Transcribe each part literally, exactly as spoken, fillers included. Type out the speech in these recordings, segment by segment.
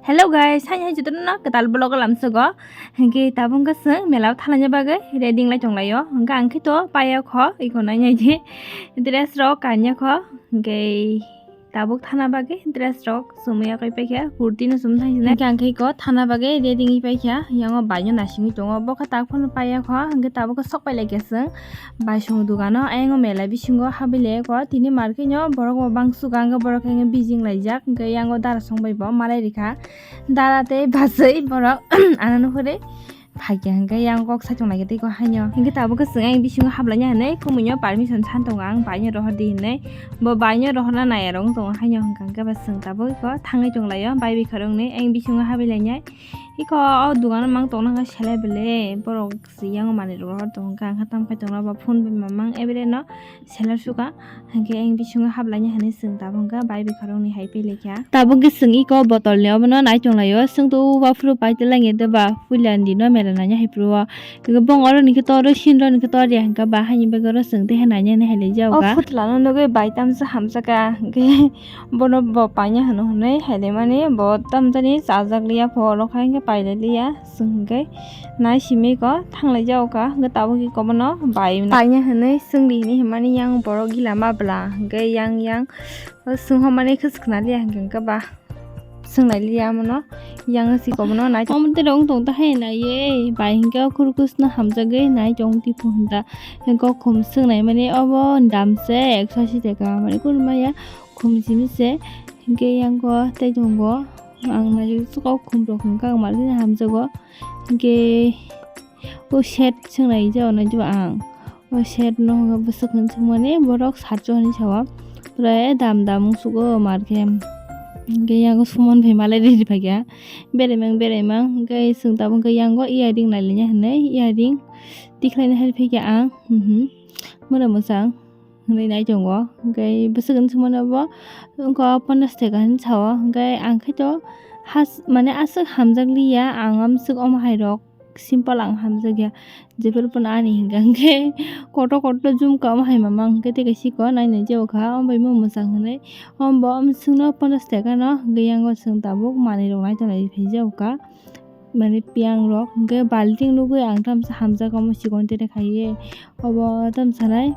Hello guys, hai hai jotono kwtal vlog o lamsogo. Hwnkhe tabuk wngkha chwng mela o thanglai bagwi ready wng lai tong lai o. Hwnkhe ang khe to paiya kho, iko nai nai di dress rok kanya kho. Hwnkhe tabuk thana bagwi dress rok chumui yakwi paikha, kurti no chum thang sinai. Hwnkhe ang khe iko thana bagwi ready wngwi paikha, yango bai no naisingwi tongo. Bo khe tak phano paiya kho, hwnkhe tabuk khe sok pai lai kha chwng. Baisong dogano ayang o mela bisingo habwi le ko tini market no borok bo bangsugo, ang borok khe busy wng laijak, hwnkhe yango dara song bai bo malai rikha, dara tei bachwi borok ano nukhuri phaikha, hwnkhe yang kok saichung lai tei ko haino, hwnkhe tabuk khe chwng ayang bisingo hablaina hinwi kumui no permission san tongo, ang bai no rohor di hinwi, bo bai no rohorna nai rok wng tongo haino, hwnkhe ba chwng tabuk ko thangwi tong lai o bai bwkha rok ni ayang bisingo habwi lainai. Iko o dogano mang tongna hwnkhe selai bele borok se yango manwi rok rohor tongo, hwnkhe ang khe tamo phai tongna ba phone bai mamang every no seller suka, hwnkhe ang bisingo hablaina hinwi chwng tabuk hwnkhe bai bwkha rok ni hai pailaikha. Tabuk khe chwng iko botol ni obono nai tong lai o, chwng to uaphuru pai tei lang ya de ba puila ni no mela naina hai phuru o. Eko bong oro ni khe tor o, sin ro ni khe tor ya hwnkhe ba, haini bagwi oro chwng tei hai nainani hai lai jak o kha. O phutla no nugwi bai tamsa hamjak kha, hwnkhe bono bo paina hano hwnwi hai lai mani, bo tamjani chajak liya pho, oro kha hwnkhe pai lai liya chwng hwnkhe nai simi ko thang lai jak o kha, hwnkhe tabuk iko bono bai paina hwnwi chwng di hinwi hwnmani, yang borok gila ma bwla hwnkhe yang yang o chwng hwnmani khe swkna liya hwnkhe ba. Swngnai liya mono, yang si komono nai. Omo tei rong tong ta hai nai ye, bai hwnkhe o khurkus no hamjagwi nai tong tipo hwnta. Hwnkhe o khum swngnai mani obo dam se ekso asi taka, mani kunu maya khum simi se. Hwnkhe yang ko tei tongo, ang nai suka o khum rok hwnkhe ang mani hamjago. Hwnkhe o set swngnai jao nai jao ang. O set no hwnba bwswk hwn swngmani borok satso hinwi sao. Pura dam dam wng sugo mar khe. Hwnkhe yang suman bai malai riri phaikha. Berai mang berai mang hwnkhe chwng tabuk hwnkhe yang o earring nai laina hinwi earring tikhlai na hai phaikha ang. Mhm. Mura mwchang hwnwi nai tongo. Hwnkhe bwswk hwn swngmani bo wngkha ponchash taka hinwi sao. Hwnkhe ang khe to has mane aswk hamjak liya ang amswk omo hai rok. Simple ang hamjakya. Jephuru phano ani hwnkha hwnkhe kotor kotor jumka omo hai mamang hwnkhe tei kaisa ko nainai jao kha, omo bai mo mwchang hwnwi. Omo bo omo chwngno ponchash taka no hwnkhe yango chwng tabuk manwi rok nai tongnai phai jao kha. Mane piyang rok hwnkhe balting nugwi ang tamsa hamjak omo chikon tere khaiwi. Obo tamsa nai.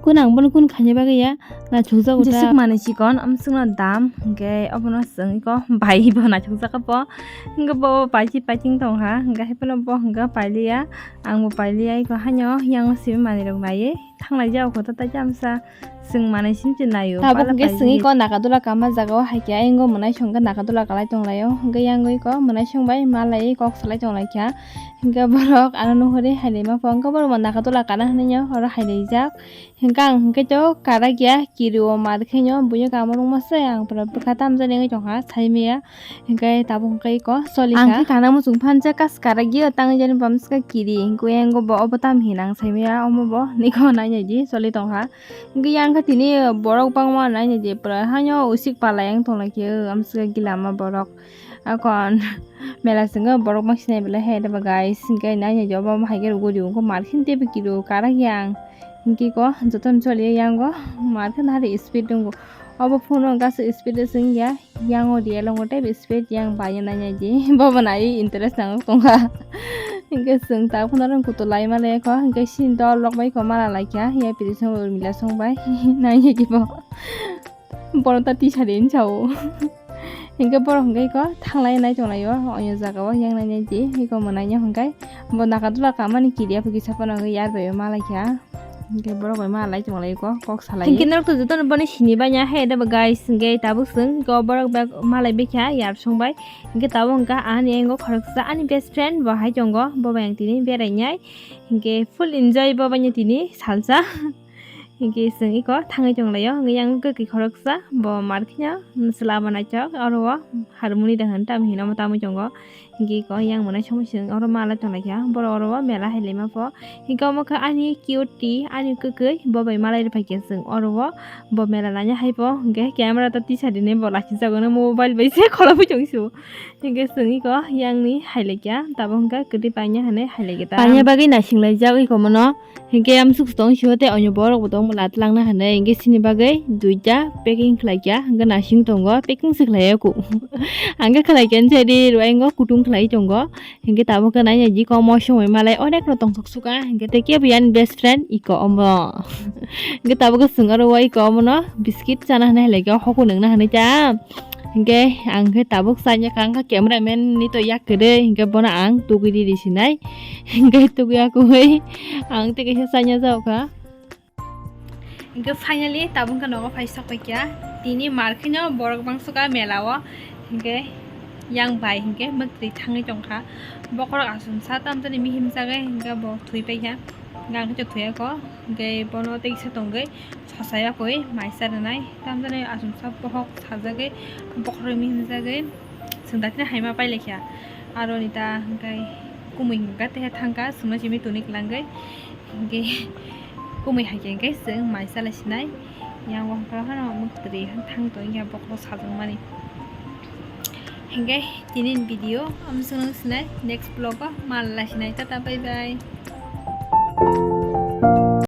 Kun ang bono kun khaina bagwi ya naithokjago ta. Jeswk manwi chikon, amswkno dam, hwnkhe obono chwng iko bai bo naithokjak bo. Hwnkhe bo paisi paising tongkha, hwnkhe haiphano bo hwnkhe pailiya, ang bo pailiya, iko haino yang simi manwi rok naiwi thanglai jao kho ta, tai tamsa chwng manwi sini se naio. Tabuk hwnkhe chwng iko nagadula kama jagao hai khe, ayang o mwnai songkhe nagadula kalai tonglaio, hwnkhe yang iko mwnai songbai malai kok salai tonglaikha. Hwnkhe borok ano nuhuri hai laima pho, hwnkhe borok bo nagadula kana hinwi oro hai laijak. Hwnkhe ang hwnkhe to karak ya, kiri o mar khe no buino kamo rwngma se, ang pura bwkha tamjani wngwi tongkha, saimaya. Hwnkhe tabuk hwnkhe iko solikha. Ang khe kana muchung phansa kas karak ya, tang jani bamsa kiri, hwnkhe yang bo obo tam hin ang saimaya, omo bo niko nainai di soli tongkha. Hwnkhe yang khe tini borok bangma nainai di, pura haino usik palai ang tonglaikhe, amswk gila ma borok. Akon mela swngo borok ma sinai belai hai, eba guys, hwnkhe nainai di obo hai khe rwgwi di, hwnkhe mar khe teibo kiri o karak ya ang. Hwnkhe ko jotono choli yango mar khe nari speed wngo. Obo phone o gasa speed o swngya, yango real o teibo speed, yang bai nainai di. Bobo nai interest nang tongkha. Hwnkhe chwng ta phano rwng kutu lai ma le kho, hwnkhe sini dol rok bai kho mala laikha, ya piri song urmila song bai nainai di bo. Bono ta tisa de hinwi sao. Hwnkhe borok hwnkhe iko thanglai nai tonglaio, oyo jagao yang nai nai di, iko mwnaino hwnkhe bo nagadula kamani kiriya phuki saphano hwnkhe yar bai ma laikha. Hwnkhe borok bai ma lai tonglaio, kok salai. Hwnkhe norok to jotono boni sini banya hai da ba guys, hwnkhe tabuk chwng iko borok bai ma lai bikha yar song bai. Hwnkhe tabuk hwnkha ani yango khoroksa ani best friend bo hai tongo, bo bai ang tini berainai. Hwnkhe full enjoy bo bai tini salsa. Hwnkhe chwng iko thangwi tonglaio, hwnkhe yang kwkwi khoroksa bo mar kheno chwla bo naithok, oro o harmoni da hwn tamo hino omo tamwi tongo. Hingke iko yang mwnai somoi chwng oro mala tonglaikha, borok oro o mela hai laima pho. Hingke omo khe ani cute ti, ani kwkwi, bo bai malai rwphaikha chwng oro o, bo mela naina hai pho. Hingke camera ta tisa dinai bo lachijago no mobile bai se kholobwi tongsibo. Hingke chwng iko yang ni hai laikha, tabuk hingke kwtwi paina hinwi hai laikha ta. Paina bagwi naising laijak iko mono. Hingke amsuk tong sio tei onyo borok bo tong mala twlangna hinwi hingke sini bagwi duita packing khlaikha, hingke naising tongo, packing se khlaiya ku. Hingke khlaikha ni sadi ruwaingo kutung khlai tongo. Hingke tabuk khe naina jikon omo somoi malai onek no tongthok suka, hingke tei kebo yang best friend iko omo. Hingke tabuk khe chwng aro o iko omo no biscuit chana hinwi hai laikha, hoko nungna hinwi ta. Hingke ang khe tabuk chanya kha, wngkha camera man ni to yak kwrwi, hingke bono ang tugui riri sinai. Hingke tugui yakui ang tei kaisa chanya jao kha. Hingke finally tabuk khe nogo phai sok paikha. Tini mar kheno borok bangsuka mela o. Hingke yang bai hingke mwktwi thangwi tongkha. Bokhorok asumsa tamjani mihim jagwi hingke bo thwi paikha. Hingke ang khe thwi ako. Hingke bono tei kisa tongwi sosa yakui maisa rwnai. Tamjani asumsa bohok sajagwi bokhorok mihim jagwi. Chwng dakhne haima pailaikha. Aro ni ta hingke kumui hingka teha thangka chwngno simi tuni kwlangwi. Hingke kumui hai khe hingke chwng mai chalai sinai. Yang wngkha hano mwktwi thang tong ya bokhorok sajwkmani. Hingke tini ni video amswk nung sinai, next vlog o mal lai sinai. Tata, bye bye.